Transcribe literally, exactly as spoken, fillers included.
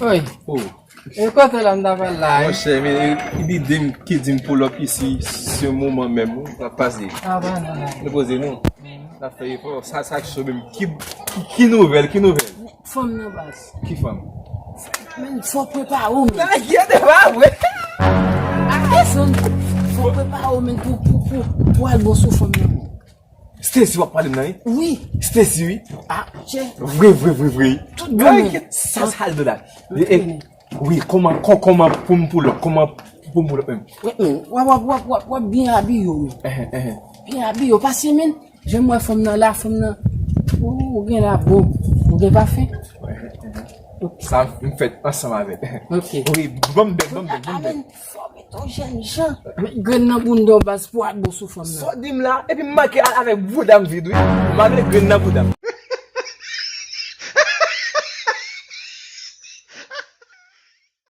Oy. Oh. E kote la m ta pral la, eh? Monchè, men lide m ki di m pull up isi, se moman menm, wi, n ap pase. Ah, pa nan la. Nou poze nou. N ap fè efò. Sa, sa k cho menm. Ki, ki, ki nouvèl, ki nouvèl? Fanm nan baz. Ki fanm? Men, fò prepare w, men. Nan, ki yo te pa vre. Atann, fò prepare w, men, pou, pou, pou, pou al bon sou fanm nan, men. Stacy w ap pale m nan, wi? Wi. Stacy, wi. Ah, chè. Vre, vre, vre, vre. Tout bon, men. Sa, sa l do la. Wi, kòman, kò-, kòman pou m pull up, kòman pou m pull up menm? Wi, men, w ap, w ap, w ap, w ap, w ap byen abiye w, men. Byen abiye w, paske, men, jan m wè fanm nan la, fanm nan, ou, ou gen la bon, ou gen pafen. Sa m fèt ansanm avè l. Ok. Wi, ban m bèl, ban m bèl, ban m bèl. Fò met yon jèn jan. Met grenn nan bounda w baz pou al bon sou fanm nan. Sa w di m la, epi m manke al avèk bouda m vid, wi. M avle grenn nan bouda m.